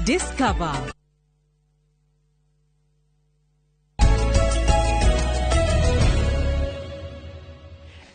Discover.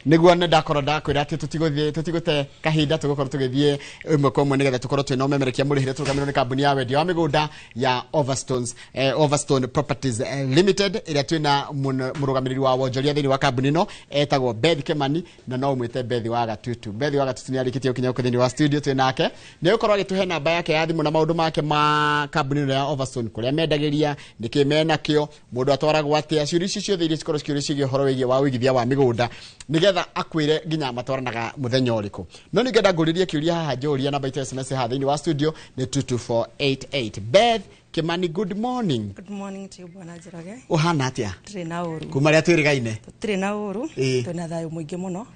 Niguo nä ndakorwo ndakwä atä tå kahinda tå gå korwo tå gä thiä ĩmwe kwa ĩmwe nĩgetha tũkorwo twĩna ũmemerekia mũrĩhĩre tũrũgamĩrĩrwo nĩ kambuni ya wendia wa mĩgũnda ya Overstones, Overstone Properties Limited, ĩrĩa twĩna mũrũgamĩrĩri wa wonjoria thĩinĩ wa kambuni ĩno etagwo Beth Kimani, na no ũmwĩte Beth wa Gatutu. Beth wa Gatutu nĩ arĩkĩtie gũkinya gũkũ thĩinĩ wa studio twĩ nake, nĩ egũkorwo agĩtũhe namba yake ya thimũ na maũndũ make ma kambuni ĩno ya Overstone, kũrĩa mendagĩria, nĩkĩ menakĩo, mũndũ atwaragwo atĩa, ciũria ici ciothe iria cikorwo cikĩũrio ciĩgiĩ ũhoro wĩgiĩ wa ũigithia wa mĩgũnda, nĩgetha akwĩre nginya matwaranaga mũthenya ũrĩkũ. No ningĩenda ngũrĩrie kĩũria haha, njũria namba itũ SMS haha thĩinĩ wa studio nĩ 22488. Beth Kimani, good morning. Good morning to you, Bwana Njoroge. Ũhana atĩa? Tũtirĩ na ũru. Kuma rĩa twĩrĩgaine. Tũtirĩ na ũru. Twĩna thayũ mũingĩ mũno.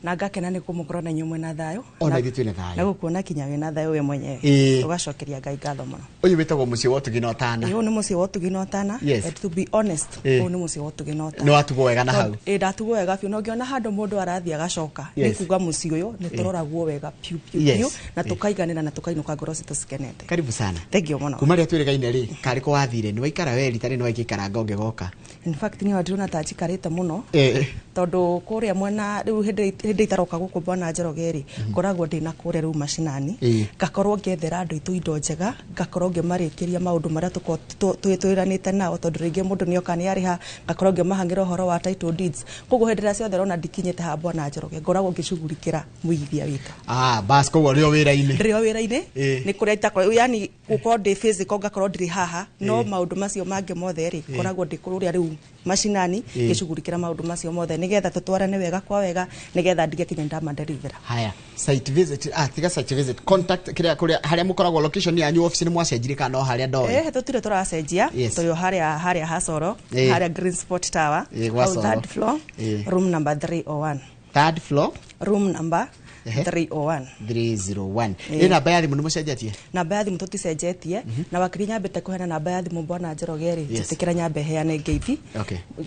Na ngakena nĩ kũmũkorwo na inyuĩ mwĩna thayũ. Ona ithuĩ twĩna thayũ. Na gũkuona kinya wĩna thayũ we mwenyewe. Tũgacokeria Ngai ngatho mũno. Ũyũ wĩtagwo mũciĩ wa ũtugi na ũtana. Ũyũ nĩ mũciĩ wa ũtugi na ũtana. And to be honest, ũyũ nĩ mũciĩ wa ũtugi na ũtana. Nĩ watugwo wega na hau. Ndatugwo wega biũ. Na ũngĩona handũ mũndũ arathiĩ agacoka, nĩ kuga mũciĩ ũyũ nĩ tũroragwo wega piũ piũ piũ, na tũkaiganĩra na tũkainũka ngoro citũ cikenete. Karibu sana. Thank you mũno. Kuma rĩa twĩrĩgaine rĩ, karĩ kũ wathire? Nĩ waikara weri tarĩ nĩ waikara ngũngĩgoka? In fact, niĩ ndĩrona ta njikarĩte mũno. Tondũ kũrĩa mwena rĩu hĩndĩ itaroka gũkũ Bwana Njoroge rĩ, ngoragwo ndĩna kũrĩa rĩu macinani. Ngakorwo ngĩethera andũ aitũ indo njega, ngakorwo ngĩmarĩkĩria maũndũ marĩa twĩranĩte nao, tondũ rĩngĩ mũndũ nĩoka nĩarĩha, ngakorwo ngĩmahang'ĩra ũhoro wa title deeds. Koguo hĩndĩ ĩrĩa ciothe ũrona ndikinyĩte haha Bwana Njoroge, ngoragwo ngĩcugurikĩra mũigithia witũ. Bas, koguo ũrĩ o wĩra-inĩ. Ndĩrĩ o wĩra-inĩ. Nĩ kũrĩa itakorwo, yani gũkorwo ndĩ physical ngakorwo ndĩrĩ haha, no maũndũ macio mangĩ mothe rĩ, ngoragwo ndĩ kũrĩa rĩu macinani, ngĩcugurikĩra maũndũ macio mothe nĩgetha tũtwarane wega kwa wega, nĩgetha ndige kinya ndamadelivera. Haya, site visit, tiga site visit, contact kĩrĩa kũrĩa harĩa mũkoragwo location yanyu office nĩ mwacenjirie kana no harĩa ndoĩ? Tũtirĩ tũracenjia. Tũrĩ o harĩa Hasoro, harĩa Green Spot Tower, Gwa hau Soro. third floor, room number 301. Third floor? Room number 301. 301. Ĩ namba ya thimũ nĩ mũcenjetie? Namba ya thimũ tũticenjetie, na wakiri nyambĩte kũheana namba ya thimũ Bwana Njoroge rĩ, njĩtĩkĩra nyambe heane ngeithi.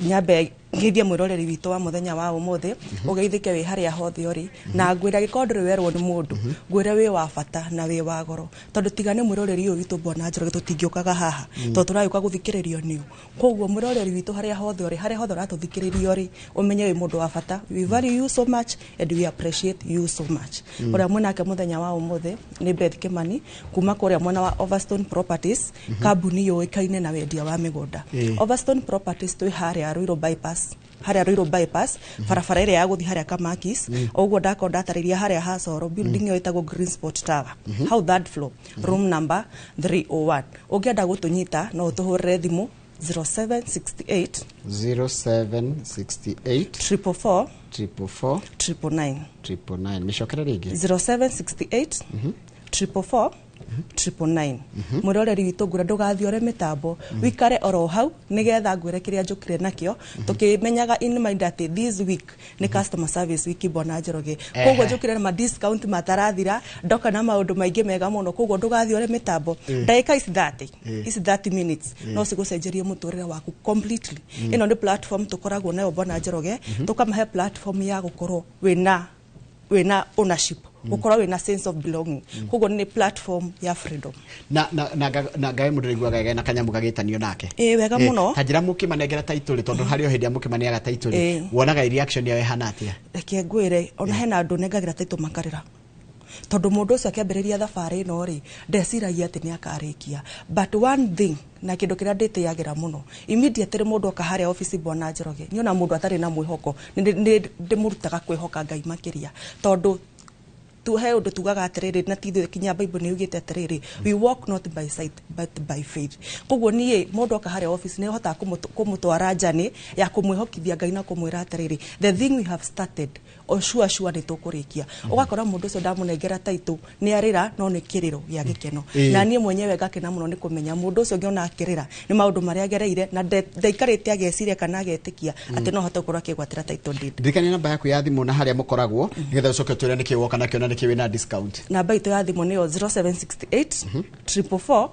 Nyambe ngeithie mwĩroreri witũ wa mũthenya wa ũmũthĩ, ũgeithĩke wĩ harĩa hothe ũrĩ, na ngwĩre angĩkorwo ndũrĩ werwo nĩ mũndũ, ngwĩre wĩ wa bata na wĩ wa goro, tondũ tiga nĩ mwĩroreri ũyũ witũ Bwana Njoroge tũtingĩũkaga haha, tondũ tũragĩũka gũthikĩrĩrio nĩũ. Koguo mwĩroreri witũ harĩa hothe ũrĩ, harĩa hothe ũratũthikĩrĩrio rĩ, ũmenye wĩ mũndũ wa bata. We value you so much and we appreciate you so much. Ũrĩa mwĩnake mũthenya wa ũmũthĩ nĩ Beth Kimani kuma kũrĩa mwena wa Overstone Properties, kambuni yũĩkaine na wendia wa mĩgũnda. Overstone Properties twĩ harĩa Ruiru bypass, harĩa Ruiru bypass, barabara ĩrĩa ya gũthiĩ harĩa Kamakis, ũguo ndakorwo ndatarĩria harĩa Hasoro, building ĩyo ĩtagwo Green Spot Tower, hau third floor, room number 301. Ũngĩenda gũtũnyita no ũtũhũrĩre thimũ 0768 0768 444 444 999. 999. Mĩcokere rĩngĩ. 0768 444 999. Mwĩroreri witũ ngwĩra ndũgathiore mĩtambo, wikare oro hau nĩgetha ngwĩre kĩrĩa njũkire nakĩo, tũkĩmenyaga in mind atĩ this week nĩ customer service week Bwana Njoroge. Koguo njũkire na ma discount matarathira, ndoka na maũndũ maingĩ mega mũno, koguo ndũgathiore mĩtambo. Ndagĩka ici 30, ici 30 minutes no cigũcenjerie mũtũrĩre waku completely. Ĩno nĩ platform tũkoragwo nayo Bwana Njoroge, tũkamahe platform ya gũkorwo wĩna ownership, gũkorwo wĩna sense of belonging. Koguo nĩ platform ya freedom. Na ngawe mũndũ raiguaga wega na kanyamũ gagĩtanio nake. Wega mũno. Ta njĩra mũkĩmanengera title rĩ, tondũ harĩ o hĩndĩ ĩrĩa mũkĩmaneaga title rĩ, wonaga reaction yao ĩhana atĩa? Reke ngwĩre, ona hena andũ nengagĩra title makarĩra. Tondũ mũndũ ũcio akĩambĩrĩria thabarĩ ĩno rĩ, ndeciragia atĩ nĩ akarĩkia. But one thing, na kĩndũ kĩrĩa ndĩtĩagĩra mũno, immediately mũndũ oka harĩa office Bwana Njoroge, niona mũndũ atarĩ na mwĩhoko, nĩ ndĩmũrutaga kwĩhoka Ngai makĩria. Tondũ he ũndũ tugaga atĩrĩrĩ, na ti ithuĩ kinya Bible nĩ yugĩte atĩrĩrĩ, we walk not by sight but by faith. Koguo niĩ mũndũ oka harĩa office nĩ hotaga kũmũtwara njani ya kũmwĩhokithia Ngai na kũmwĩra atĩrĩrĩ, the thing we have started, o sure sure nĩ tũkũrĩkia. Ũgakora mũndũ ũcio ndamũnengera title nĩ arĩra, no nĩ kĩrĩro gĩa gĩkeno. Na niĩ mwenyewe ngakena mũno nĩ kũmenya mũndũ ũcio ngĩona akĩrĩra nĩ maũndũ marĩa agereire, na ndaikarĩte ageciria kana agetĩkia atĩ no ahote gũkorwo akĩgwatĩra title deed. Ndirikania namba yaku ya thimũ na harĩa mũkoragwo, nĩgetha ũcoke ũtwĩre nĩkĩ woka nakĩo na nĩkĩ wĩna discount. Namba itũ ya thimũ nĩyo 0768 444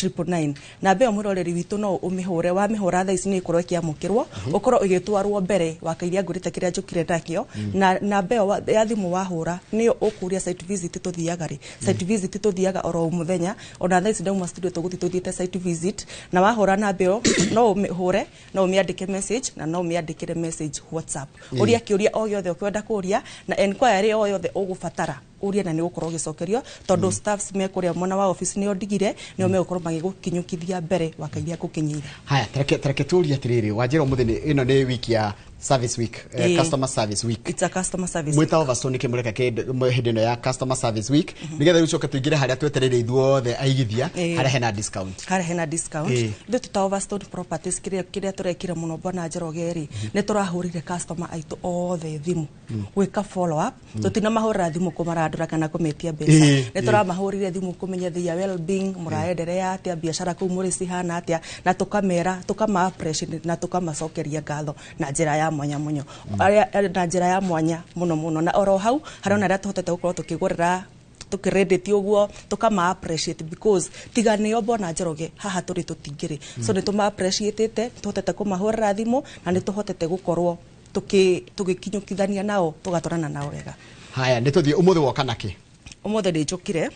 999. Namba ĩyo mwĩroreri witũ no ũmĩhũre, wamĩhũra thaa ici nĩ ĩkorwo ĩkĩamũkĩrwo, ũkorwo ũgĩtwarwo mbere wa kairia ngũrĩte kĩrĩa njũkire nakĩo. Na namba ĩyo ya thimũ wahũra nĩyo ũkũria site visit tũthiaga rĩ. Site visit tũthiaga oro mũthenya, ona thaa ici ndauma studio tũgũthiĩ tũthiĩte site visit. Na wahũra namba ĩyo no ũmĩhũre, no ũmĩandĩke message na no ũmĩandĩkĩre message WhatsApp. Ũria kĩũria o gĩothe ũkwenda kũria na enquiry o yothe ũgũbatara ũrie, na nĩ ũgũkorwo ũgĩcokerio tondũ staffs me kũrĩa mwena wa office nĩo ndigire, nĩo megũkorwo magĩgũkinyũkithia mbere wa kairia gũkinyĩire. Haya, tareke tũrie atĩrĩrĩ, wanjĩra ũmũthĩ ĩno nĩ wiki ya service week, customer service week. It's a customer service. Mwĩta Overstone nĩkĩ mũreka hĩndĩ ĩno ya customer service week, nĩgetha rĩu coke tũingĩre harĩa twetereire ithuothe aigithia, harĩa hena discount. Harĩa hena discount. Ithuĩ tũta Overstone Properties, kĩrĩa tũrekire mũno bwana Njoroge rĩ, nĩ tũrahũrire customer aitũ othe thimũ gwĩka follow up. Tũtinamahũrĩra thimũ kũmarandũra kana kũmetia mbeca, nĩ tũramahũrire thimũ kũmenya their well being, mũraenderea atĩa, biacara kũu mũrĩ cihana atĩa, na tũkamera tũkama appreciate na tũkamacokeria ngatho na njĩra ya mwanya mũno, na njĩra ya mwanya mũno mũno. Na oro hau harĩ ona arĩa tũhotete gũkorwo tũkĩgũrĩra tũkĩrĩndĩtie ũguo, tũkama appreciate because tiga nĩo mbona Njoroge haha tũrĩ tũtingĩrĩ. So nĩ tũma appreciate, tũhotete kũmahũrĩra thimũ na nĩ tũhotete gũkorwo tũgĩkinyũkithania nao, tũgatwarana nao wega. Haya, nĩ tũthiĩ, ũmũthĩ woka nakĩ? Ũmũthĩ nĩ njũkire.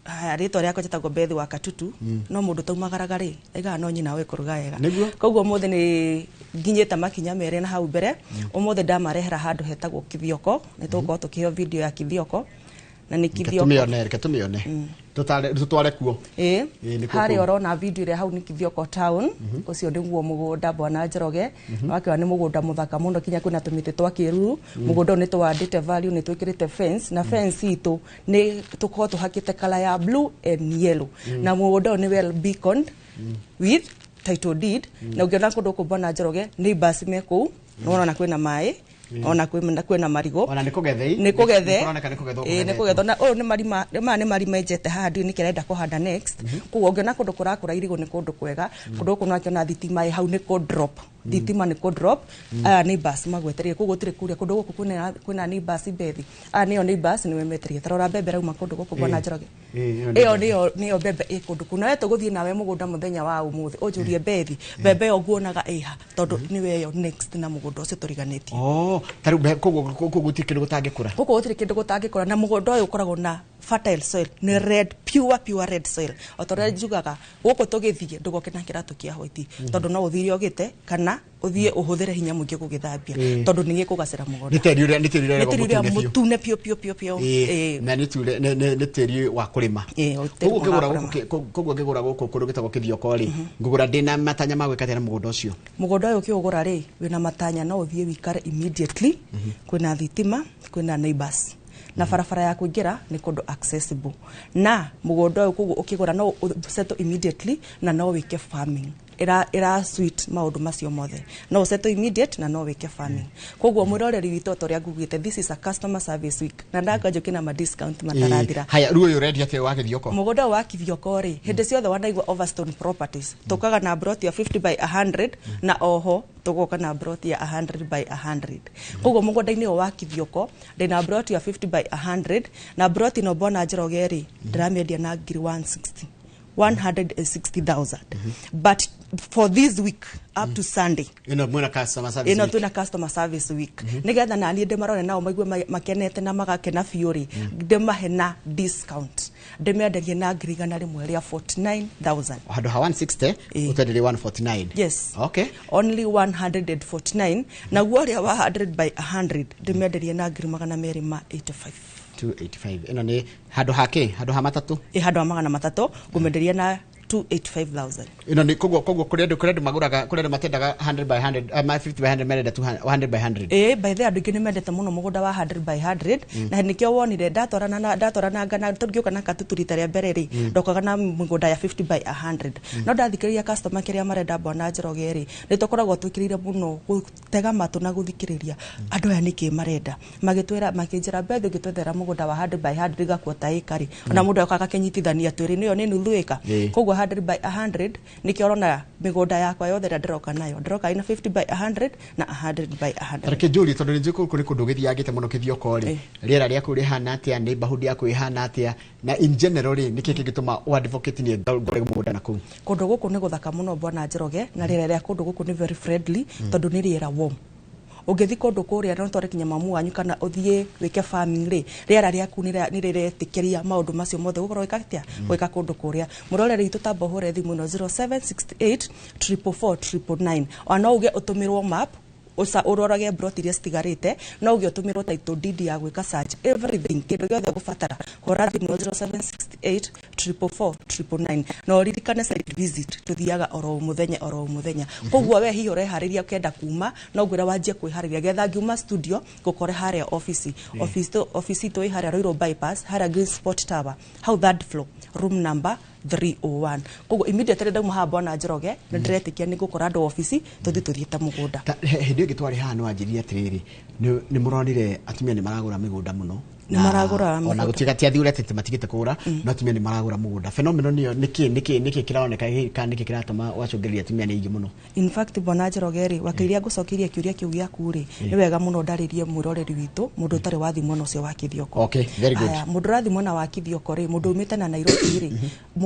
Haya, rĩtwa rĩakwa njĩtagwo Beth wa Katutu, no mũndũ taumagaraga rĩ aigaga no nyina we kũruga wega. Koguo ũmũthĩ nĩ nginyĩte makinya merĩ na hau mbere. Ũmũthĩ ndamarehera handũ hetagwo Kithioko, nĩ tũgũkorwo tũkĩheo video ya Kithioko, na nĩ Kithioko. Tũmĩone, reke tũmĩone, tũtware kuo. Ĩĩ, harĩa ũrona video ĩrĩa hau nĩ Kithioko town. Ũcio nĩguo mũgũnda bwana Njoroge, wakĩona nĩ mũgũnda mũthaka mũno, kinya kwĩna tũmĩtĩ twa kĩruru. Mũgũnda ũyũ nĩ tũwandĩte value, nĩ twĩkĩrĩte fence, na fence itũ nĩ tũkorwo tũhakĩte colour ya blue and yellow, na mũgũnda ũyũ nĩ well beaconed with title deed. Na ũngĩona kũndũ kũu bwana Njoroge, neighbors me kũu, nĩwona kwĩna maĩ, ona kwĩna marigũ. Ona nĩ kũgethe. Nĩ kũgethe. Nĩ kũgethwo. Nĩ kũgethwo. Na ũyũ nĩ marima, maya nĩ marima enjete haha, ndiũĩ nĩkĩ arenda kũhanda next. Koguo ũngĩona kũndũ kũrakũra irigũ nĩ kũndũ kwega. Kũndũ gũkũ nĩwakĩona thitima ĩ hau, nĩ kũ drop thitima, nĩ kũ drop. Aya neighbors magwetereire, koguo gũtirĩ kũria kũndũ gũkũ kwĩna neighbors bethi. Aya nĩo neighbors nĩwe metereire. Tarora mbembe rauma kũndũ gũkũ bwana Njoroge, ĩyo nĩyo mbembe ĩ kũndũ kũu. Nawe tũgũthiĩ nawe mũgũnda mũthenya wa ũmũthĩ, ũnjũrie bethi mbembe ĩyo nguonaga ĩha, tondũ nĩwe ĩyo next na mũgũnda ũcio tũriganĩtie. Oh, tarĩu koguo gũtirĩ kĩndũ gũtangĩkũra. Gũkũ gũtirĩ kĩndũ gũtangĩkũra, na mũgũnda ũyũ ũkoragwo na fertile soil, nĩ red, pure pure red soil. O ta ũrĩa njugaga, gũkũ tũgĩthiĩ ndũgoke na kĩratũ kĩa white, tondũ no ũthire ũgĩte kana ũthiĩ ũhũthĩre hinya mũingĩ gũgĩthambia, tondũ nĩ gĩkũgacĩra mũgũnda. Nĩ tĩri ũrĩa, nĩ tĩri ũrĩa mũtune piũ piũ piũ piũ. Na nĩ tĩri wa kũrĩma. Koguo ngĩgũra gũkũ kũndũ gĩtagwo Kithioko rĩ, ngũgũra ndĩna matanya ma gwĩka atĩa na mũgũnda ũcio? Mũgũnda ũyũ ũkĩũgũra rĩ, wĩna matanya no ũthiĩ wĩikare immediately. Kwĩna thitima, kwĩna neighbors, na barabara ya kũingĩra nĩ kũndũ accessible na mũgũnda ũyũ. Koguo ũkĩgũra no settle immediately na no wĩke farming. Ĩra suit maũndũ macio mothe, no settle immediate na no wĩke farming. Koguo mwĩroreri witũ, ta ũrĩa ngugĩte, this is a customer service week, na ndanga njũke na ma discount matarathira. Haya, rĩu ũyũ ũrendia atĩa wa Gĩthioko? Mũgũnda wa Kithioko rĩ, hĩndĩ ciothe wanaigua Overstone Properties, tũkaga na plot ya 50 by 100, na oho tũgoka na plot ya 100 by 100. Koguo mũgũnda-inĩ ũyũ wa Kithioko ndĩna plot ya 50 by 100, na plot ĩno bwana Njoroge rĩ, ndĩramĩendia na ngiri 160, 160,000, but for this week up to Sunday. Ĩno mwĩna customer service ĩno week. Twĩna customer service week, nĩgetha naniĩ ndĩmarore nao maigue makenete na magakena biũ rĩ, ndĩmahe na discount, ndĩmenderie na 149,000. Handũ ha 160 ũtwenderie 149? Yes. Okay. Only 149. Naguo ũrĩa wa 100 by 100 ndĩmenderie na 285,000. 285. Ĩno nĩ handũ ha kĩ? Handũ ha matatũ? Ĩ, handũ ha 300 ngũmenderia na 285,000. Ĩno nĩ koguo kũrĩ andũ magũraga, kũrĩ andũ matendaga 100 by 100, 50 by 100, marenda 200, 100 by 100. Ĩ, by the way, andũ aingĩ nĩ mendete mũno mũgũnda wa 100 by 100, na nĩkĩo wonire ndatwarana na ndatwarananga na tondũ ngĩũka na Katutu rita rĩa mbere rĩ, ndokaga na mĩgũnda ya 50 by 100, no ndathikĩrĩria customer kĩrĩa marenda bwana Njoroge rĩ, nĩ tũkoragwo twĩkĩrĩire mũno gũtega matũ na gũthikĩrĩria andũ aya nĩkĩ marenda. Magĩtwĩra, makĩnjĩra, "Bethe, ũngĩtwethera mũgũnda wa 100 by 100 gakuo ta ĩka rĩ, ona mũndũ okaga akĩnyitithania twĩrĩ nĩyo nĩ nuthu ĩka." Koguo 100 by 100 nĩkĩo ũrona mĩgũnda yakwa yothe ĩrĩa ndĩroka nayo ndĩroka ina 50 by 100 na 100 by 100. Reke njũrie tondũ nĩ njũĩ kũu nĩ kũndũ gũthiangĩte mũno Kithioko rĩ, rĩera rĩaku rĩhana atĩa, neighborhood yaku ĩhana atĩa, na in general rĩ, nĩkĩ kĩngĩtũma ũ advocate niĩ ngũre mũgũnda na kũu? Kũndũ gũkũ nĩ gũthaka mũno bwana Njoroge, na rĩera rĩa kũndũ gũkũ nĩ very friendly tondũ nĩ rĩera warm. Ũngĩthiĩ kũndũ kũrĩa no tware kinya mamu wanyu kana ũthiĩ wĩke farming rĩ, rĩera rĩaku nĩ rĩretĩkĩria maũndũ macio mothe gũkorwo wĩka atĩa, gwĩka kũndũ kũrĩa. Mũroreri witũ tamba ũhũre thimũ ĩno 0768 444 999, ona no uge ũtũmĩrwo map ũrorage broti iria citigarĩte, no uge ũtũmĩrwo title deed ya gwĩka search everything, kĩndũ gĩothe ũgũbatara hũra thimũ 0768 444 999, na ũririkane site visit tũthiaga oro mũthenya oro mũthenya. Koguo we hihi ũreharĩria ũkenda kuma, no ngwĩra wanjie kwĩharĩria getha ngiuma studio ngũkore harĩa office. Office itũ ĩ harĩa Ruiru bypass, harĩa Green Sport Tower, hau third floor, room number 301. Koguo immediately ndauma haha bwana Njoroge nĩ ndĩretĩkia nĩ ngũkora andũ ofici tũthiĩ tũthiĩte mũgũnda. Hĩndĩ ĩngĩ twarĩ haha nĩ wanjĩrire atĩrĩrĩ, nĩ mũronire atumia nĩ maragũra mĩgũnda mũno. Nĩ maragũra ona mĩgũnda. Gũtuĩka ti athuri atĩ matigĩte kũgũra, no atumia nĩ maragũra mũgũnda. Phenomenon ĩyo nĩkĩ kĩroneka kana nĩkĩ kĩratũma wacũngĩrĩria atumia nĩ aingĩ mũno? In fact bwana Njoroge rĩ, wakĩiria ngũcokeria kĩũria kĩu gĩaku rĩ, nĩ wega mũno ndarĩrie mwĩroreri witũ mũndũ ũtarĩ wathiĩ mwena ũcio wa Kithioko. Okay, very good. Aya, mũndũ ũrathiĩ mwena wa Kithioko rĩ, mũndũ umĩte na Nairobi rĩ,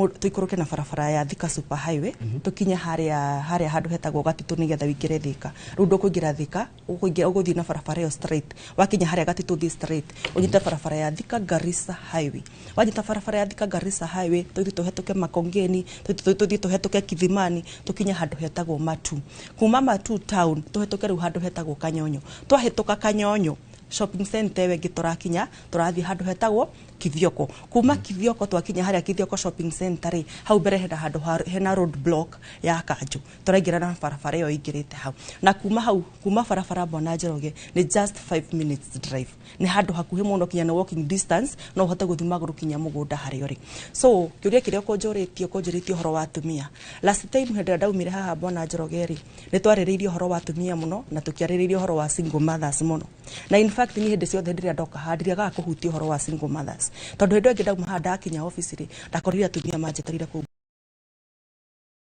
tũikũrũke na barabara ya Thika Super Highway, tũkinye harĩa handũ hetagwo Gatitũ nĩgetha wĩingĩre Thika. Rĩu ndũkũingĩra Thika, ũgũthiĩ na barabara ĩyo straight. Wakinya harĩa Gatitũ thiĩ straight, ũnyite barabara ya Thika Garissa Highway. Wanyita barabara ya Thika Garissa Highway, tũthiĩ tũhetũke Makongeni, tũthiĩ tũhetũke Kithimani, tũkinye handũ hetagwo Matu. Kuma Matu town tũhetũke rĩu handũ hetagwo Kanyonyo. Twahĩtũka Kanyonyo shopping center ĩyo ĩngĩ tũrakinya, tũrathiĩ handũ hetagwo Kithioko. Kuma Kithioko twakinya harĩa Kithioko shopping center rĩ, hau mbere hena handũ hena road block ya Kanjũ. Tũraingĩra na barabara ĩyo ĩingĩrĩte hau. Na kuma hau, kuma barabara bwana Njoroge nĩ just 5 minutes drive. Nĩ handũ hakuhĩ mũno kinya nĩ walking distance, no ũhote gũthiĩ magũrũ kinya mũgũnda harĩa ũrĩ. So kĩũria kĩrĩa ũkũnjũrĩtie ũhoro wa atumia. Last time hĩndĩ ĩrĩa ndaumire haha bwana Njoroge rĩ, nĩ twarĩrĩirie ũhoro wa atumia mũno na tũkĩarĩrĩria ũhoro wa single mothers mũno. Na in fact niĩ hĩndĩ ciothe rĩrĩa ndoka haha ndiriagaga kũhutia ũhoro wa single mothers. Tondũ hĩndĩ ĩyo ĩngĩ ndauma haha ndakinya office rĩ, ndakorire atumia manjetereire kũu.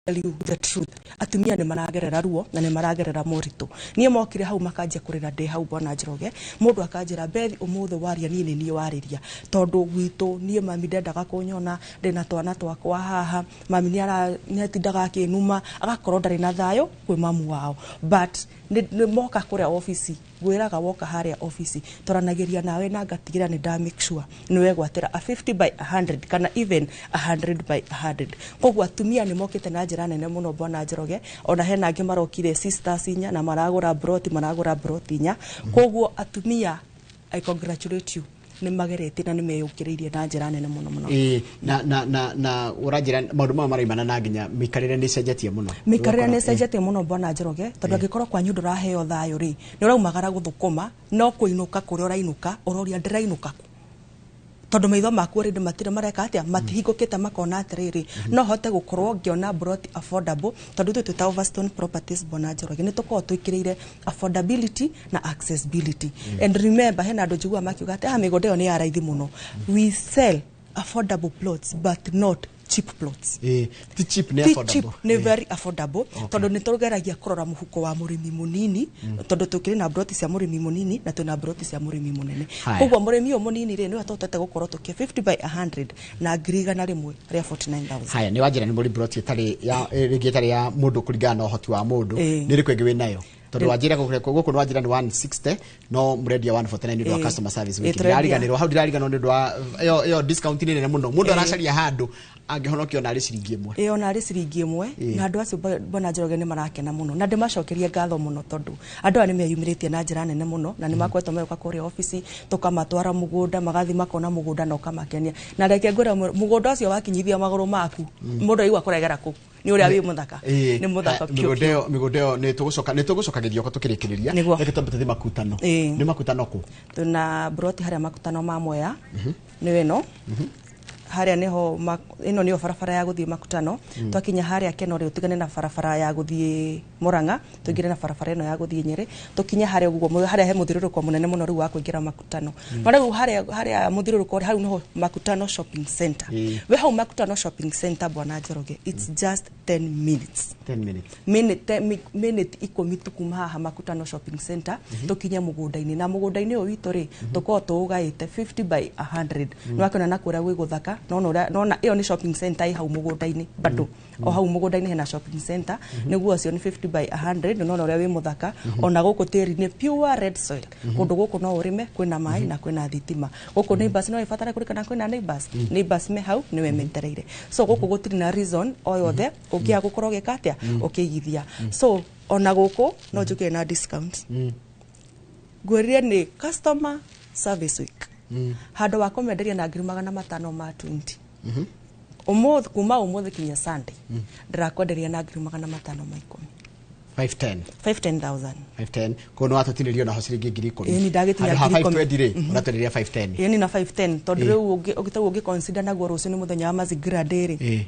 Tell you the truth, atumia nĩ maragerera ruo na nĩ maragerera moritũ. Niĩ mokire hau makanjia kũrĩra ndĩ hau bwana Njoroge, mũndũ akanjĩra Bethi ũmũthĩ waria niĩ nĩ niĩ warĩria, tondũ gwitũ niĩ mami ndendaga kũnyona ndĩna twana twakwa haha, mami nĩ atindaga akĩnuma, agakorwo ndarĩ na thayũ kwĩ mamu wao. But nĩ moka kũrĩa ofici, ngwĩraga woka harĩa ofici twaranagĩria nawe na ngatigĩra nĩ nda make sure nĩ wegwatĩra a 50 by 100 kana even 100 by 100. Koguo atumia nĩ mokĩte na njĩra nene mũno bwana Njoroge, ona hena angĩ marokire sisters inya na maragũra broti, maragũra broti inya. Koguo atumia, I congratulate you, nĩ mageretie na nĩ meyũkĩrĩirie na njĩra nene mũno mũno. Na ũranjĩra maũndũ maya maraimana na nginya mĩikarĩre nĩ ĩcenjetie mũno. Mĩikarĩre nĩ ĩcenjetie mũno bwana Njoroge, tondũ angĩkorwo kwanyu ndũraheo thayũ rĩ, nĩ ũraumagara gũthũkũma, no kũinũka kũrĩa ũrainũka, ũroria ndĩrainũka kũ? Tondũ maitho maku already matirĩ mareka atĩa, matihingũkĩte makona atĩrĩrĩ, no hote gũkorwo ngĩona broti affordable, tondũ ithuĩ twĩ ta Overstone Properties bwana Njoroge nĩ tũkoragwo twĩkĩrĩire affordability na accessibility. And remember hena andũ njiguaga makiuga atĩ mĩgũnda ĩyo nĩ ya raithi mũno. We sell affordable plots but not cheap plots. Ti cheap, nĩ Ti affordable. cheap, nĩ very affordable, tondũ nĩ tũgeragia kũrora mũhuko wa mũrĩmi mũnini, tondũ tũkĩrĩ na broti cia mũrĩmi mũnini na twĩna broti cia mũrĩmi mũnene. Koguo mũrĩmi ũyũ mũnini rĩ, nĩwe tũhotete gũkorwo tũkĩ 50 by 100 na 149,000. Haya, nĩ wanjĩra nĩ mũrĩ broti ĩtarĩ ya rĩngĩ ĩtarĩ ya mũndũ kũringana na ũhoti wa mũndũ. Nĩ ĩrĩkũ ĩngĩ wĩ nayo? Tondũ wanjĩra gũkũ nĩ wanjĩra nĩ 160, no mũrendia 149 nĩ ũndũ wa customer service wiki. Ndĩrariganĩrwo hau, ndĩrariganĩrwo nĩ ũndũ wa ĩyo discount nĩ nene mũno. Mũndũ aracaria handũ angĩhonokio na arĩ ciringi ĩmwe. Ona arĩ ciringi ĩmwe, na andũ acio bwana Njoroge nĩ marakena mũno, na ndĩmacokerie ngatho mũno tondũ andũ aya nĩ meyumĩrĩtie na njĩra nene mũno, na nĩ makoretwo magĩũka kũrĩa ofici, tũkamatwara mũgũnda, magathiĩ makona mũgũnda na ũkamakenia. Na reke ngwĩre mũgũnda ũcio wakinyithia magũrũ maku, mũndũ aigua kũregera kũ, nĩ ũrĩa wĩ mũthaka. Nĩ mũthaka biũ biũ. Mĩgũnda ĩyo nĩ tũgũcoka Gĩthioko tũkĩrĩkĩrĩria. Reke twambe tũthiĩ Makutano. Nĩ Makutano kũ? Twĩna broti harĩa Makutano ma Mwea. Nĩ ĩno. Harĩa nĩho ĩno nĩyo barabara ya gũthiĩ Makutano. Twakinya harĩa Keno rĩ, ũtigane na barabara ya gũthiĩ Murang'a, tũingĩre na barabara ĩno ya gũthiĩ Nyĩrĩ. Tũkinye harĩa ũguo, harĩa he mũthiũrũrũko mũnene mũno rĩu wa kũingĩra Makutano. No rĩu harĩa mũthiũrũrũko hau nĩho Makutano Shopping Center. We hau Makutano Shopping Center, Bwana Njoroge, it's just 10 minutes. 10 minutes. Minute 10 tu kuma haha Makutano Shopping Center tukinye mũgũnda-inĩ. Na mũgũnda-inĩ ũyũ witũ rĩ, tũkoragwo tũũgaĩte 50 by 100. Nĩ wakĩona na kũrĩa gwĩ gũthaka. Nona ĩyo nĩ shopping center ĩ hau mũgũnda-inĩ bado. O hau mũgũnda-inĩ hena shopping center. Nĩguo ũcio nĩ 50 by 100. Nona ũrĩa wĩ mũthaka. Ona gũkũ tĩri nĩ pure red soil. Kũndũ gũkũ no ũrĩme, kwĩna maĩ na kwĩna thitima. Gũkũ neighbors no ĩbatare kũrĩkana kwĩna neighbors. Neighbors me hau nĩwe metereire. So gũkũ gũtirĩ na reason o yothe ũngĩaga gũkorwo ũgĩka atĩa, ũkĩigithia. So ona gũkũ no njũkire na discount. Ngwĩrire nĩ customer service week. Handũ wa kũmenderia na 520,000, ũmũthĩ, kuma ũmũthĩ kinya Sunday, ndĩrakwenderia na 510,000. 510. 510,000. 510 kono watũtinĩrio naho ciringi 10,000. Ĩĩ, ni ndagĩtinia Handũ ha 10,000. 520 rĩ, ũratwenderia 510. Ĩĩ, ni na 510, tondũ rĩu ũngĩ ũngĩ consider naguo rũciũ nĩ mũthenya wa Mazingira Day rĩ,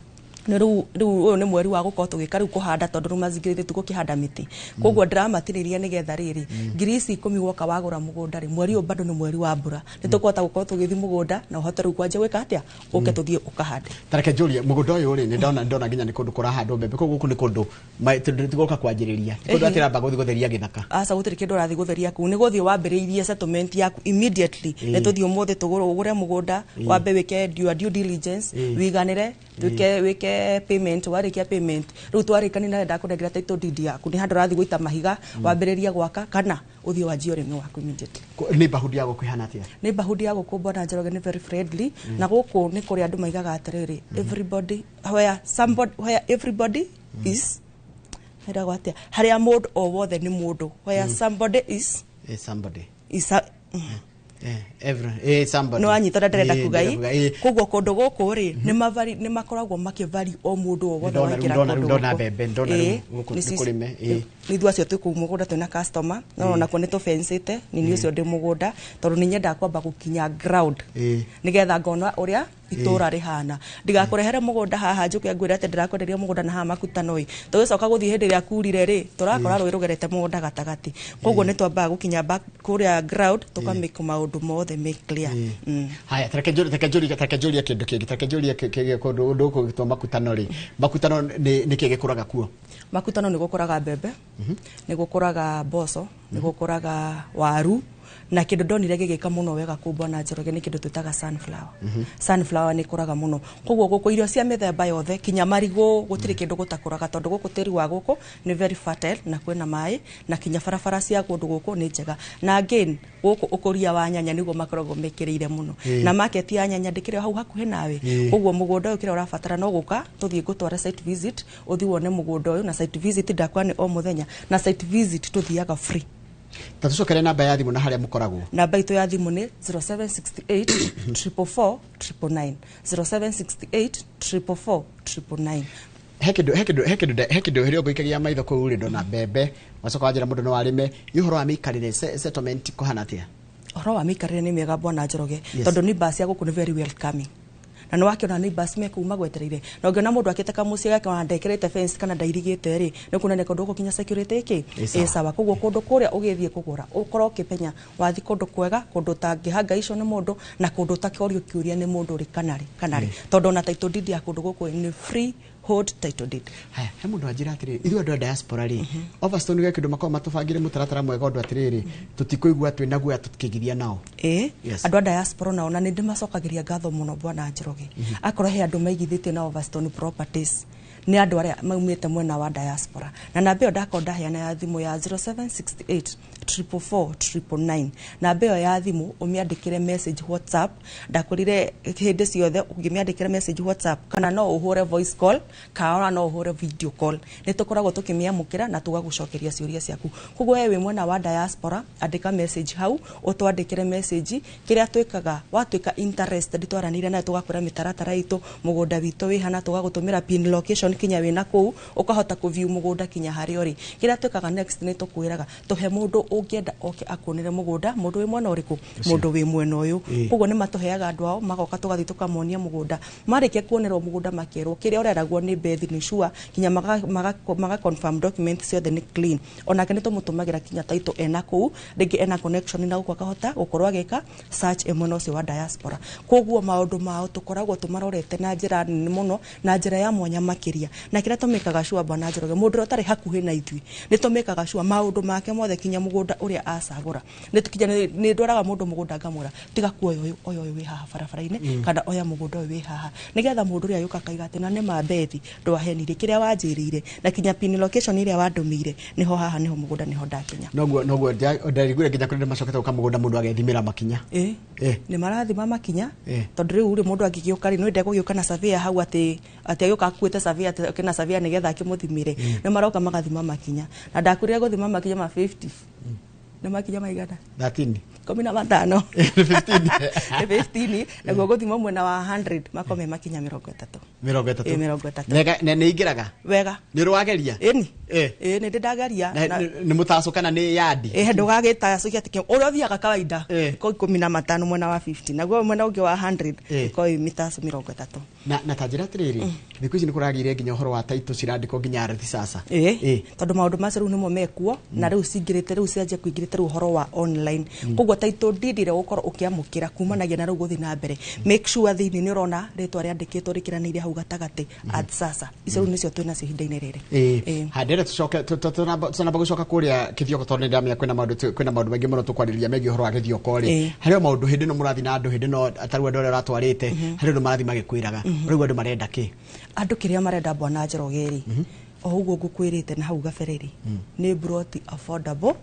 nĩ rĩu ũyũ nĩ mweri wa gũkorwo tũgĩka rĩu kũhanda, tondũ rĩu mazingira ithuĩ tũgũkĩhanda mĩtĩ. Koguo ndĩramatinĩria nĩgetha rĩrĩ 10,000 woka wagũra mũgũnda rĩ, mweri ũyũ bado nĩ mweri wa mbura, nĩ tũkũhota gũkorwo tũgĩthiĩ mũgũnda na ũhote rĩu kwanjia gwĩka atĩa, ũke tũthiĩ ũkahande. Tareke njũrie, mũgũnda ũyũ rĩ, nĩ ndona nginya nĩ kũndũ kũrahandwo mbembe. Koguo gũkũ nĩ kũndũ tũtigũka kwanjĩrĩria, ti kũndũ atĩ ramba gũthiĩ gũtheria gĩthaka. Aca, gũtirĩ kĩndũ ũrathiĩ gũtheria kũu. Nĩ gũthiĩ wambĩrĩirie settlement yaku immediately. Nĩ tũthiĩ ũmũthĩ tũgũre, ũgũre mũgũnda, wambe wĩke your due diligence, wiganĩre, wĩke payment. Warĩkia payment, rĩu twarĩkania na ndakũnengera title deed yaku, nĩ handũ ũrathiĩ gũita mahiga wambĩrĩrie gwaka kana ũthiĩ wanjie ũrĩmi waku immediately. Neighborhood ya gũkũ ĩhana atĩa? Neighborhood ya gũkũ, Bwana Njoroge, nĩ very friendly. Na gũkũ nĩ kũrĩa andũ maigaga atĩrĩrĩ, everybody where somebody, where everybody is, ĩragwo atĩa, harĩa mũndũ o wothe nĩ mũndũ, where somebody is Somebody is a, every somebody. Nĩ wanyita ũrĩa ndĩrenda Eh, kuga. ndĩrenda kuga, Koguo kũndũ gũkũ rĩ, nĩ makoragwo makĩvalue o mũndũ o wothe Ndona rĩu, waingĩra ndona rĩu, kũndũ ndona gũkũ. mbembe, ndona rĩu gũkũ nĩ kũrĩme, Nĩ ithuĩ acio twĩ kũu mũgũnda twĩna customer, no onakuo nĩ tũbensĩte. Nĩ niĩ ũcio ndĩ mũgũnda, tondũ nĩ nyendaga kwamba gũkinya ground nĩgetha ngona ũrĩa itũra rĩhana, ndigakũrehere mũgũnda haha njũke ngwĩre atĩ ndĩrakwenderia mũgũnda na haha Makutano ĩ, tũgĩcoka gũthiĩ hĩndĩ ĩrĩa kurire rĩ, tũrakora rũĩ rũgerete mũgũnda gatagatĩ. Koguo nĩ twambaga gũkinya back kũrĩa ground, tũkamake maũndũ mothe make clear. Haya, tareke njũrie kĩndũ kĩngĩ, tareke njũrie kũndũ gũkũ gwĩtwo Makutano rĩ, Makutano nĩ kĩ gĩkũraga kuo? Makutano nĩ gũkũraga mbembe, nĩ gũkũraga mboco, nĩ gũkũraga waru, na kĩndũ ndonire gĩgĩka mũno wega kũu, Bwana Njoroge, nĩ kĩndũ twĩtaga sunflower. Sunflower nĩ ĩkũraga mũno. Koguo gũkũ irio cia mĩthemba yothe, kinya marigũ, gũtirĩ kĩndũ gũtakũraga, tondũ gũkũ tĩri wa gũkũ nĩ very fertile na kwĩna maĩ, na kinya barabara cia kũndũ gũkũ nĩ njega. Na again, gũkũ ũkũria wa nyanya nĩguo makoragwo mekĩrĩire mũno, na market ya nyanya ndĩkĩrĩ o hau hakuhĩ nawe. Koguo mũgũnda ũyũ, kĩrĩa ũrabatara no gũka tũthiĩ ngũtware site visit, ũthiĩ wone mũgũnda ũyũ. Na site visit ndakwa nĩ o mũthenya, na site visit tũthiaga free. Ta tũcokere namba ya thimũ na harĩa mũkoragwo. Namba itũ ya thimũ nĩ 0768 444 999, 0768 444 999. He kĩndũ hĩrĩa ũngũikagia maitho kũu rĩ, ndona mbembe, wacoka wanjĩra mũndũ no arĩme. Ĩ ũhoro wa mĩikarĩre, settlement kũhana atĩa? Ũhoro wa mĩikarĩre nĩ mĩega, Bwana Njoroge, tondũ neighbors ya gũkũ nĩ very welcoming, na nĩ wakĩona neighbors me kũu magwetereire. Na ũngĩona mũndũ akĩte kamũciĩ gake ona ndekĩrĩte fence kana ndairigĩte rĩ, nĩ kuonania kũndũ gũkũ kinya security ĩkĩ Ĩ sawa. Ĩ sawa. Koguo kũndũ kũrĩa ũgĩthiĩ kũgũra, ũkorwo ũkĩmenya wathiĩ kũndũ kwega, kũndũ ũtangĩhangaicwo nĩ mũndũ, na kũndũ ũtakĩorio kĩũria nĩ mũndũ rĩ kana rĩ kana rĩ, tondũ ona title deed ya kũndũ gũkũ nĩ free hold title deed. Haya, he mũndũ anjĩra atĩrĩrĩ, ithuĩ andũ a diaspora rĩ, Overstone gwĩ kĩndũ makoragwo matũbangĩre mũtaratara mwega ũndũ atĩrĩrĩ, tũtikũigua twĩna guoya tũkĩgiria nao. Ĩ. Andũ a diaspora nao, na nĩ ndĩmacokagĩria ngatho mũno, Bwana Njoroge. Akorwo he andũ maigithĩtie na Overstone Properties, nĩ andũ arĩa maumĩte mwena wa diaspora. Na namba ĩyo ndakorwo ndaheana ya thimũ ya 0768 444 999, namba ĩyo ya thimũ ũmĩandĩkĩre message WhatsApp. Ndakwĩrire hĩndĩ ciothe ũngĩmĩandĩkĩra message WhatsApp, kana no ũhũre voice call, kana ona no ũhũre video call, nĩ tũkoragwo tũkĩmĩamũkĩra na tũgagũcokeria ciũria ciaku. Koguo we wĩ mwena wa diaspora, andĩka message hau, ũtwandĩkĩre message. Kĩrĩa twĩkaga, watuĩka interested, twaranĩria nawe, tũgakwĩra mĩtaratara itũ, mũgũnda witũ wĩ hana, tũgagũtũmĩra pin location kinya wĩna kũu, ũkahota kũview mũgũnda kinya harĩa ũrĩ. Kĩrĩa twĩkaga next, nĩ tũkwĩraga tũhe mũndũ Ũngĩenda oke akuonere mũgũnda, mũndũ wĩ mwena ũrĩkũ, mũndũ wĩ mwena ũyũ. Koguo nĩ matũheaga andũ ao, magoka tũgathiĩ tũkamonia mũgũnda. Marĩkia kuonerwo mũgũnda, makerwo kĩrĩa ũreragwo nĩ Bethi nĩ sure, kinya maga confirm document ciothe nĩ clean. Onake nĩ tũmũtũmagĩra kinya title ena kũu, rĩngĩ ena connection na gũkũ, akahota gũkorwo agĩka search ĩ mwena ũcio wa diaspora. Koguo maũndũ mao tũkoragwo tũmarorete na njĩra nene mũno, na njĩra ya mwanya makĩria. Na kĩrĩa tũmĩkaga sure, bwana Njoroge, mũndũ ũrĩa ũtarĩ hakuhĩ na ithuĩ, nĩ tũmĩkaga sure maũndũ make mothe, kinya mũgũnda ũrĩa acagũra, nĩ kinya nĩ ndwaraga mũndũ mũgũnda ngamwĩra, tiga kuoya ũyũ, oya ũyũ wĩ haha barabara-inĩ, kana oya mũgũnda ũyũ wĩ haha, nĩgetha mũndũ ũrĩa agĩũka akaiga atĩ na nĩ ma Bethi ndwahenirie kĩrĩa wanjĩrĩire, na kinya pin location ĩrĩa wandũmĩire nĩho haha, nĩho mũgũnda, nĩho ndakinya. Noguo ndariguire nginya kũrĩ macokete gũka mũgũnda, mũndũ agethimĩra makinya. Nĩ marathima makinya, tondũ rĩu rĩ, mũndũ angĩgĩũka rĩ, nĩ ndegũgĩũka na surveyor hau atĩ agĩũka akuĩte surveyor, atĩ oke na surveyor nĩgetha akĩmũthimĩre. Nĩ maroka magathima makinya, na ndakwĩrire gũthima makinya ma 50 nĩ makinya maigana? 13. 15. Nĩ 15. Nĩ 15, naguo gũthima mwena wa 100 makome makinya 30. 30. 30. Nĩ ingĩraga? Wega. Nĩ ũrĩ wageria? Ĩni. Ĩ, nĩ ndĩ ndageria. Nĩ mũtacũ kana nĩ yandi? Ĩ, ndũgagĩtacũkia atĩ ũrĩa ũthiaga kawaida iko 15 mwena wa 50, naguo mwena ũngĩ wa 100 iko ĩ mĩtacũ 30. Na ta njĩra atĩrĩrĩ, thikũ ici nĩ kũragĩire nginya ũhoro wa title cirandĩkwo nginya ardhi sasa. Tondũ maũndũ macio rĩu nĩmo mekuo, na rĩu cingĩrĩte, rĩu cianjia kũingĩrĩte rĩu ũhoro wa online. Koguo title deed ĩrĩa ũgũkorwo ũkĩamũkĩra kumanagia na rĩu gũthiĩ na mbere, make sure thĩinĩ nĩ ũrona rĩtwa rĩandĩkĩtwo rĩkĩranĩire hau gatagatĩ at sasa. Icio rĩu nĩcio twĩ nacio ihinda-inĩ rĩrĩ. Handĩre tũcoke tũtanamba gũcoka kũrĩa Kĩthioko, tondũ nĩ ndamenya kwĩna maũndũ maingĩ mũno tũkwarĩrĩria megiĩ ũhoro wa Gĩthioko rĩ. Harĩ o maũndũ hĩndĩ ĩno mũrathiĩ na andũ, hĩndĩ ĩno tarĩu andũ arĩa ũratwarĩte, harĩ ũndũ marathiĩ magĩkwĩraga, rĩu andũ marenda kĩ? Andũ kĩrĩa marenda, bwana Njoroge rĩ, o ũguo ngũkwĩrĩte na hau gabere rĩ, nĩ broti affordable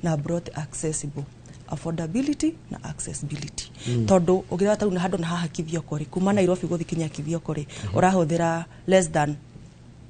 na broti accessible. Affordability na accessibility, tondũ ũngĩrora tarĩu na handũ na haha Kithioko rĩ, kuma Nairobi gũthiĩ kinya Kithioko rĩ, ũrahũthĩra less than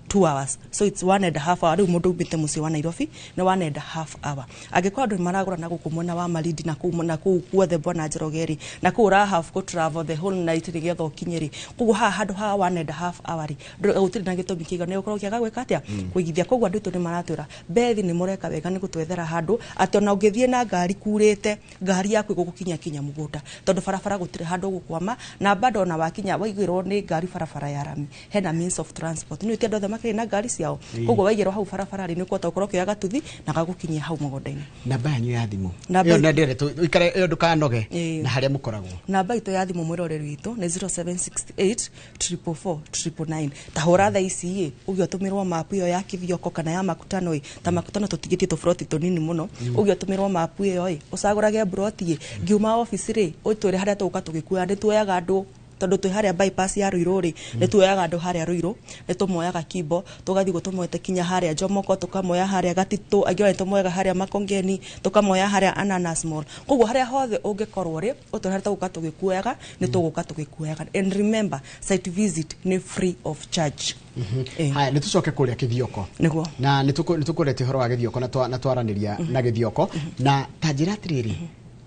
2 hours, so it's 1.5 hour. Rĩu mũndũ umĩte mũciĩ wa Nairobi nĩ 1.5 hour. Angĩkorwo andũ nĩ maragũra na gũkũ mwena wa Malindi na kũu guothe, bwana Njoroge rĩ, na kũu ũra have kũ travel the whole night nĩgetha ũkinye rĩ. Koguo haha handũ haha 1.5 hour rĩ, gũtirĩ na gĩtũmi kĩiganu nĩ ũkorwo ũkĩaga gwĩka atĩa, kũigithia. Koguo andũ aitũ nĩ maratwĩra, Bethi, nĩ mũreka wega nĩ gũtwethera handũ atĩ ona ũngĩthiĩ na ngari kurĩte, ngari yaku ĩgũgũkinya kinya mũgũnda, tondũ barabara gũtirĩ handũ ũgũkwama, na bado ona wakinya waigĩrwo nĩ ngari barabara ya rami, hena means of transport. Nĩ ti andũ othe makĩrĩ na ngari ciao. Koguo waigĩrwo hau barabara rĩ, nĩ ũkũhota gũkorwo ũkĩoya gatuthi na gagũkinyia hau mũgũnda-inĩ. Namba yanyu ya thimũ? Namba Ĩyo na ndĩrenda ũikare ĩyo, ndũkanoge. Na harĩa mũkoragwo? Namba itũ ya thimũ, mwĩroreri witũ, nĩ 0768 444 999. Ta hũra thaa ici ĩ, ũgĩ ũtũmĩrwo mapu ĩyo ya Kithioko kana ya Makutano ĩ. Ta Makutano tũtigĩtie tũburoti tũnini mũno. Ũgĩ ũtũmĩrwo mapu ĩyo ĩ, ũcagũrage buroti ĩ, ngiuma obici rĩ, ũtwĩre harĩa tũgũka tũgĩkuoya. Nĩ tuoyaga andũ, tondũ twĩ harĩa bypass ya Ruiru rĩ, nĩ tuoyaga andũ harĩa Ruiru, nĩ tũmoyaga Kimbo, tũgathiĩ guo tũmoete kinya harĩa Jomoko, tũkamoya harĩa Gatitũ, angĩ ona nĩ tũmoyaga harĩa Makongeni, tũkamoya harĩa Ananas Mall. Koguo harĩa hothe ũngĩkorwo rĩ, ũtwĩre harĩa tũgũka tũgĩkuoyaga, nĩ tũgũka tũgĩkuoyaga. And remember, site visit nĩ free of charge. Haya, nĩ tũcoke kũrĩa Kĩthioko. Nĩguo. Na nĩ tũkũretie ũhoro wa Gĩthioko na twaranĩria na Gĩthioko, na ta njĩra atĩrĩrĩ,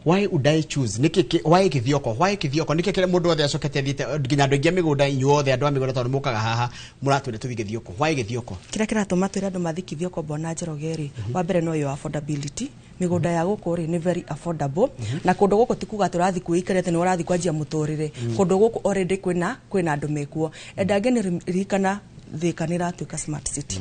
why would I choose nĩkĩ why Gĩthioko, why Gĩthioko, nĩkĩ kĩrĩa mũndũ wothe acokete athiĩte, nginya andũ aingĩ a mĩgũnda, inyuothe andũ a mĩgũnda, tondũ mũkaga haha mũratwĩra tũthiĩ Gĩthioko, why Gĩthioko? Kĩrĩa kĩratũma twĩre andũ mathiĩ Kithioko, bwana Njoroge rĩ, wa mbere no yo affordability. Mĩgũnda ya gũkũ rĩ, nĩ very affordable, na kũndũ gũkũ ti kuga atĩ ũrathiĩ kwĩikarĩte nĩ ũrathiĩ kwanjia mũtũrĩre. Kũndũ gũkũ already kwĩna andũ mekuo. And again, ririkana Thika nĩ ĩratuĩka smart city.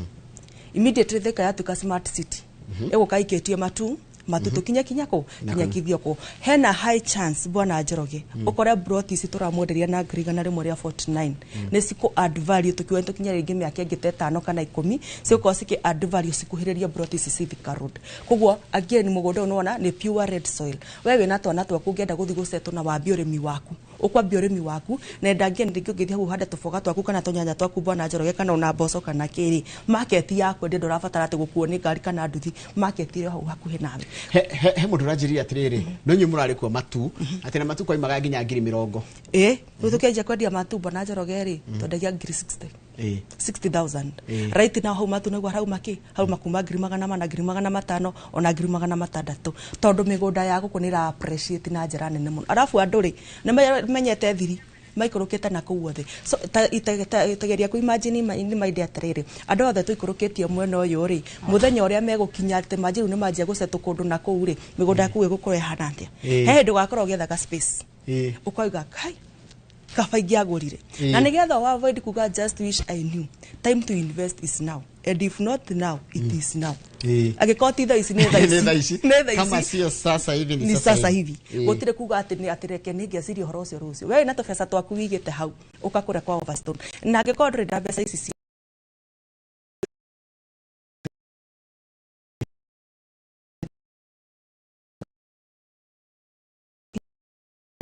Immediately Thika yatuĩka smart city, ĩgũka ikĩtie matu matu tũkinye kinya kũ kinya Kithioko. Hena high chance, bwana Njoroge, ũkore broti ici tũramwenderia na 149,000 nĩ cikũ add value. Tũkiuga tũkinye rĩngĩ mĩaka ĩngĩ ta 5 kana 10, cigũkorwo cikĩ add value cikuhĩrĩrie broti ici ci Thika Road. Koguo again, mũgũnda ũyũ nĩwona nĩ pure red soil. We wĩna twana twaku, ũngĩenda gũthiĩ gũcetwo na wambie ũrĩmi waku, ũkwambia ũrĩmi waku. Na enda again, rĩngĩ ũngĩthiĩ hau ũhande tũboga twaku kana tũnyanya twaku, bwana Njoroge, kana ona mboco kana kĩrĩ, market ya kwendia, ndũrabatara atĩ gũkuo nĩ ngari kana nduthi, market ĩrĩ o hau hakuhĩ nawe. He mũndũ ũranjĩrire atĩrĩrĩ, no inyuĩ mũrarĩ kuo matu, atĩ na matu kwaimaga nginya 20,000. Ĩ, rĩu tũkĩanjia kwendia matu, bwana Njoroge rĩ, twendagia ngiri 60. 60,000. Right now hau matu nĩguo harauma kĩ, harauma kuma 400,000, 500,000, ona 600,000, tondũ mĩgũnda ya gũkũ nĩ ĩra appreciate na njĩra nene mũno. Arabu andũ rĩ, nĩ menyete thiri. Maikũrũkĩte na kũu othe. So tageria ku imagine nĩ mainde atĩrĩrĩ, andũ othe tũikũrũkĩtie mwena ũyũ rĩ, mũthenya ũrĩa megũkinya atĩ manjĩrĩu nĩ manjia gũcetwo kũndũ na kũu rĩ, mĩgũnda yaku ĩgũkorwo ĩhana atĩa? He hĩndĩ ũgakorwo ũgĩethaga space, ũkoiga kai kaba ingĩagũrire. Na nĩgetha wa avoid kuga just wish I knew, time to invest is now, and if not now, it is now. Angĩkorwo ti thaa ici, nĩ thaa ici. Nĩ thaa ici. Kama sio sasa hivi, ni sasa hivi. Gũtirĩ kuga atĩ nĩ atĩ reke nĩ ngeciria ũhoro ũcio rũciũ. We na tũbeca twaku wĩigĩte hau, ũka kũrĩa kwa Overstone, na angĩkorwo ndũrĩ na mbeca ici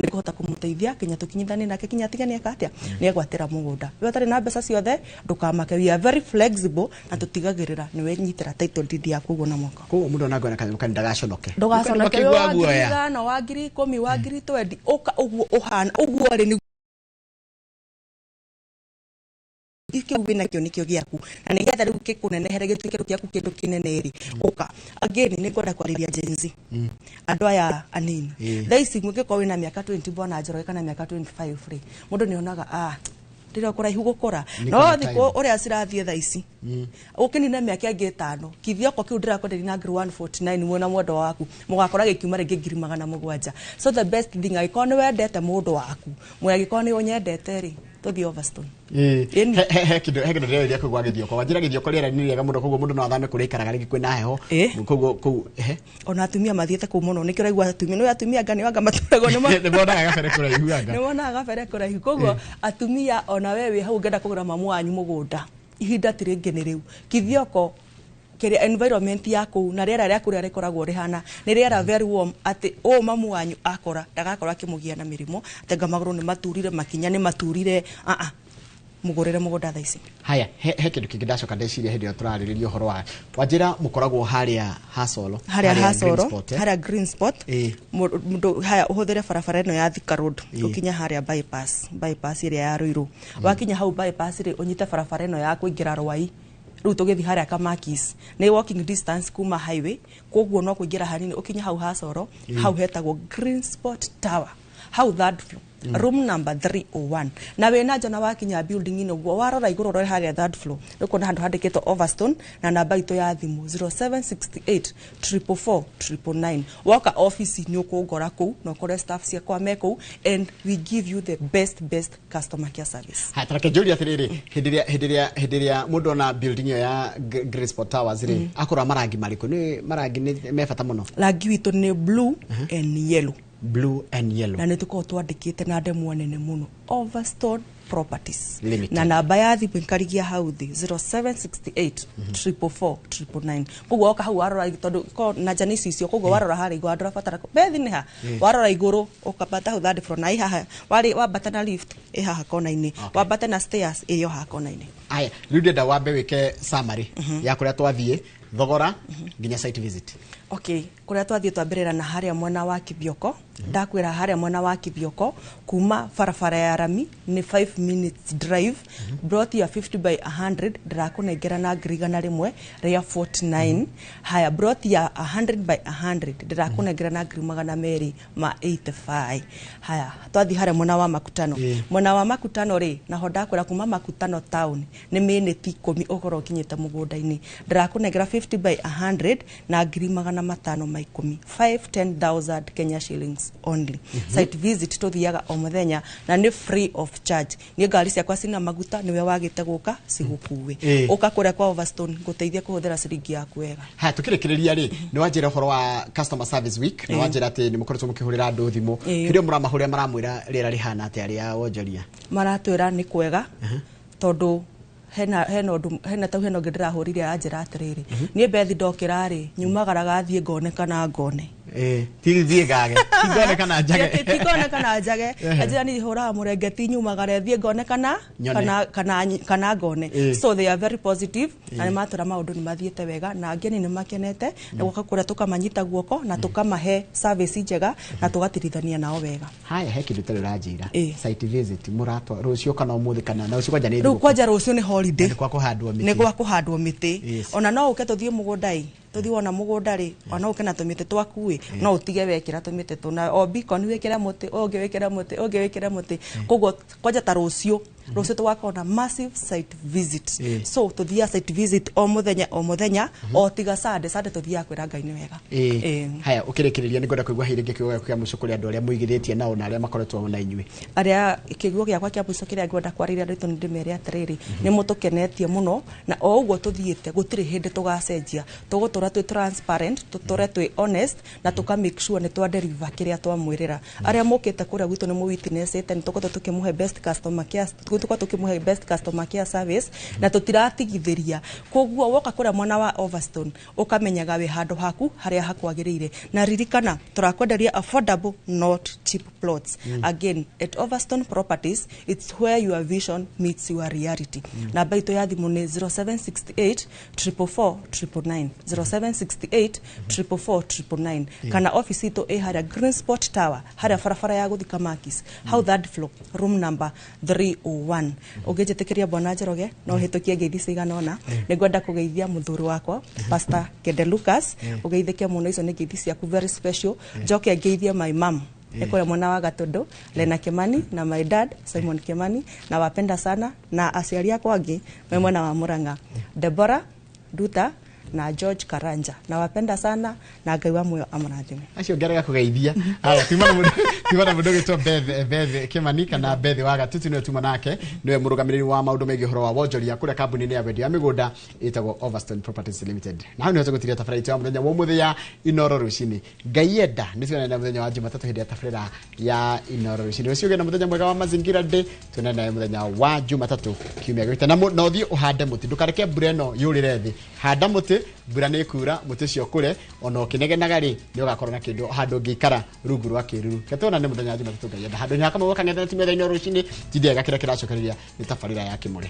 kũhota kũmũteithia kinya tũkinyithanie nake kinya atige nĩeka atĩa, nĩegwatĩra mũgũnda. We ũtarĩ na mbeca ciothe, ndũkamake, we are very flexible na tũtigagĩrĩra nĩwe nyitĩra title deed yaku ũguo na moko. Koguo mũndũ ona ngona kanyamũ kani ndagaconoke. Ndũgaconoke. Wĩ wa 5,000, wa 10,000, wa 20,000, ũka ũguo ũhana ũguo rĩ, nĩ kĩu wĩnakĩo nĩkĩo gĩaku, na nĩgetha rĩu gĩkũnenehere gĩtuĩke rĩu gĩaku kĩndũ kĩnene rĩ, ũka. Again, nĩ ngwenda kwarĩria Gen Z, andũ aya anini. Thaa ici mũngĩkorwo wĩna mĩaka 20, bwana Njoroge, kana mĩaka 25 rĩ, mũndũ nĩ onaga rĩrĩa kũraihu gũkũra Nĩ no kuna thikũ time. Ũrĩa cirathiĩ thaa ici, ũkĩnina mĩaka ĩngĩ 5, kithioko kĩu ndĩrakwenderia na 149,000 mwena mwendwa waku mũgakora gĩkiuma rĩngĩ 700,000. So the best thing, angĩkorwo nĩ wendete mũndũ waku, mwĩ angĩkorwo nĩ ũnyendete rĩ, tũthiĩ Overstone. Ĩni. He kĩndũ ndĩreria kũu gwa Gĩthioko, wanjĩra Gĩthioko rĩera nĩ rĩega mũno, koguo mũndũ no athame kũrĩa aikaraga rĩngĩ kwĩna heho. Koguo kũu he Ona atumia mathiĩte kũu mũno, nĩkĩo ũraigua atumia, nĩ atumia anga nĩ anga maturagwo nĩ nĩ monaga gabere kũraihu anga. Nĩ wonaga gabere kũraihu. Koguo atumia, ona we wĩ hau ũngĩenda kũgũra mamu wanyu mũgũnda, ihinda ti rĩngĩ, nĩ rĩu. Kithioko kĩrĩa environment ya kũu na rĩera rĩa kũrĩa rĩkoragwo rĩhana nĩ rĩera very warm, atĩ ũũ mamu wanyu akora ndagakorwo akĩmũgia na mĩrimũ atĩ anga magũrũ nĩ maturire, makinya nĩ maturire. Aa, mũgũrĩre mũgũnda thaa ici. Haya, he kĩndũ kĩngĩ ndacoka ndeciria hĩndĩ ĩyo tũrarĩrĩria ũhoro wa wanjĩra mũkoragwo harĩa Hasolo. Harĩa Green Hasoro. Spot, eh? Harĩa Green Spot. Mũndũ haya ũhũthĩre barabara ĩno ya Thika Road, ũkinye harĩa bypass ĩrĩa ya Ruiru. Wakinya hau bypass rĩ, ũnyite barabara ĩno ya kũingĩra Rwai, rĩu tũgĩthiĩ harĩa Kamakis, nĩ walking distance kuma highway, koguo no kũingĩra hanini ũkinye hau Hasoro. Hau hetagwo Green Spot Tower, hau third floor, room number 301. Na wĩna njona wakinya building ĩno ũguo, warora igũrũ, ũrore harĩa third floor, nĩ ũkuona handũ handĩkĩtwo Overstone na namba itũ ya thimũ 0768 444 999. Woka office nĩ ũkũngora kũu na ũkore staff ciakwa me kũu, and we give you the best best customer care service. Haya, tareke njũrie atĩrĩrĩ, hĩndĩ ĩrĩa mũndũ ona building ĩyo ya Green Spot Towers rĩ, akorwo marangi marĩkũ? Nĩ marangi nĩ me bata mũno. Rangi witũ nĩ blue and yellow. Blue and yellow. Na nĩ tũkoragwo twandĩkĩte na ndemwa nene mũno, Overstone Properties Limited. Na namba ya thimũ nkarigia hau thĩ, 0768 444 999. Koguo woka hau warora, tondũ na nja nĩ icicio, koguo warora harĩa igũrũ, andũ rabatara bethi nĩ ha, warora igũrũ ũkambata hau third floor na ĩ haha warĩ wambata na lift ĩ haha kona-inĩ, wambate na stairs ĩyo haha kona-inĩ. Aya, rĩu ndĩrenda wambe wĩke summary ya kũrĩa twathiĩ, thogora nginya site visit. Okay, kũrĩa twathiĩ, twambĩrĩra na harĩa mwena wa Kithioko. Ndakwĩra harĩa mwena wa Kithioko, kuma barabara ya rami nĩ 5 minutes drive. Plot ya 50 by 100 ndĩrakũnengera na 149,000. Haya, plot ya 100 by 100 ndĩrakũnengera na 285,000. Haya, twathiĩ harĩa mwena wa Makutano. Mwena wa Makutano rĩ, naho ndakwĩra kuma Makutano town nĩ mĩnĩti 10 ũkorwo ũkinyĩte mũgũnda-inĩ. Ndĩrakũnengera 50 by 100 na 510,000, 510,000 Kenya shillings only. Site visit tũthiaga o mũthenya na nĩ free of charge. Niĩ ngari ciakwa cina maguta, nĩwe wagĩte gũka cigũkue. Ũka kũrĩa kwa Overstone ngũteithie kũhũthĩra ciringi yaku wega. Haya, tukĩrĩkĩrĩria rĩ, nĩ wanjĩra ũhoro wa customer service week, na wanjĩra atĩ nĩ mũkoretwo mũkĩhũrĩra andũ thimũ. Hĩndĩ ĩyo mũramahũrĩra, maramwĩra rĩera rĩhana atĩa rĩa wonjoria? Maratwĩra nĩ kwega, tondũ hena ũndũ hena tau hena ũngĩ ndĩrahũrire aranjĩra atĩrĩrĩ, niĩ bethi ndokĩra rĩ, nyumagaraga thiĩ ngone kana ngone. Ti thiĩ ngage, ti ngone kana njage. Ti ngone kana njage. Anjĩra niĩ hũraga mũrenge, ti nyumagare thiĩ ngone kana Nyone. kana ngone. So they are very positive na nĩ matwĩra maũndũ nĩ mathiĩte wega na angeni nĩ makenete na gũka kũrĩa tũkamanyita guoko na tũkamahe service njega na tũgatirithania nao wega. Haya, he kĩndũ ũtarĩ ũranjĩra. Site visit mũratwa rũciũ kana ũmũthĩ kana na rũciũ kwanja nĩ Rĩu thigũkũ. kwanja rũciũ nĩ holiday. Na nĩ kwa kũhandwo mĩtĩ. Nĩ gwa kũhandwo mĩtĩ. Ona no ũke tũthiĩ mũgũnda ĩ. Tũthiĩ wona mũgũnda rĩ, ona ũke na tũmĩtĩ twaku ĩ, no ũtige wekĩra tũmĩtĩ tũna o beacon wĩkĩre mũtĩ, ũngĩ wĩkĩre mũtĩ, ũngĩ wĩkĩre mũtĩ. Koguo kwanja ta rũciũ, rũciũ tũgakorwo na massive site visit. So tũthiaga site visit o mũthenya o mũthenya, o tiga Sunday. Sunday tũthiaga kwĩra Ngai nĩ wega. Haya, ũkĩrĩkĩrĩria nĩ ngwenda kũigua hihi rĩngĩ kiugo gĩaku kĩa mũico kũrĩ andũ arĩa mũigithĩtie nao na arĩa makoretwo na inyuĩ. Arĩa kĩguo gĩakwa kĩa mũico kĩrĩa ngwenda kwarĩria andũ aitũ nĩ ndĩmere atĩrĩrĩ, nĩ mũtũkenetie mũno, na o ũguo tũthiĩte gũtirĩ hĩndĩ tũgacenjia. Tũgũtũra twĩ transparent, tũtũre twĩ honest, na tũka make sure nĩ twa deliver kĩrĩa twamwĩrĩra. Arĩa mũkĩte kũrĩa gwitũ nĩ mũwitnessĩte nĩ tũkoretwo tũkĩmũhe best customer care, tũkoretwo tũkĩmũhe best customer care service, na tũtiratigithĩria. Koguo woka kũrĩa mwena wa Overstone ũkamenyaga wĩ handũ haku harĩa hakwagĩrĩire. Na ririkana tũrakwenderia affordable, not cheap plots. Again, at Overstone Properties, it's where your vision meets your reality. Namba itũ ya thimũ nĩ 0768 444 999, 0768 444 999, kana office itũ ĩ harĩa Green Spot Tower, harĩa barabara ya gũthi Kamakis, hau third floor, room number 301. Ũngĩnjĩtĩkĩria, Bwana Njoroge, no hĩtũkie ngeithi cigana ũna. Nĩ ngwenda kũgeithia mũthuri wakwa, Pastor Kende Lucas, ũgeithĩke mũno, icio nĩ ngeithi ciaku very special. Njoke ngeithie my mom nĩ kũrĩa mwena wa Gatũndũ, Lena Kimani, na my dad Simon Kimani, na wapenda sana, na aciari akwa angĩ me mwena wa Murang'a, Deborah Duta na George Karanja, na wapenda sana, na Ngai wa muoyo amũrathime. Acio ngerega kũgeithia. Haya, tuma na mũndũ ũgĩtwo Beth Kimani kana Beth wa Gatutu, nĩwe tuma nake, nĩwe mũrũgamĩrĩri wa maũndũ megiĩ ũhoro wa wonjoria kũrĩa kambuni-inĩ ya wendia wa mĩgũnda ĩtagwo Overstone Properties Limited. Na hau nĩho tũgũtiria tabarĩra itũ ya mũthenya wa ũmũthĩ ya Inoro Rũcinĩ. Ngai enda nĩ tuonane mũthenya wa Jumatatũ hĩndĩ ya tabarĩra ya Inoro Rũcinĩ. Rũciũ ũgĩe na mũthenya mwega wa Mazingira Day. Tuonane nawe mũthenya wa Jumatatũ kiumia gĩũkĩte. Na ũthiĩ ũhande mũtĩ, ndũkareke mbura ĩno yũrĩre thĩ. Handa mũtĩ, mbura nĩ ĩkura, mũtĩ ũcio ũkũre, ona ũkĩnegenaga rĩ, nĩ ũgakorwo na kĩndũ handũ ũngĩikara rungu rwa kĩruru. Reke tuonane mũthenya wa Jumatatũ Ngai enda. Handũ-inĩ ha Kamau Kang'ethe na timu ya Inoro Rũcinĩ, tindega kĩrĩa kĩracokereria nĩ tabarĩra ya Kĩmũre.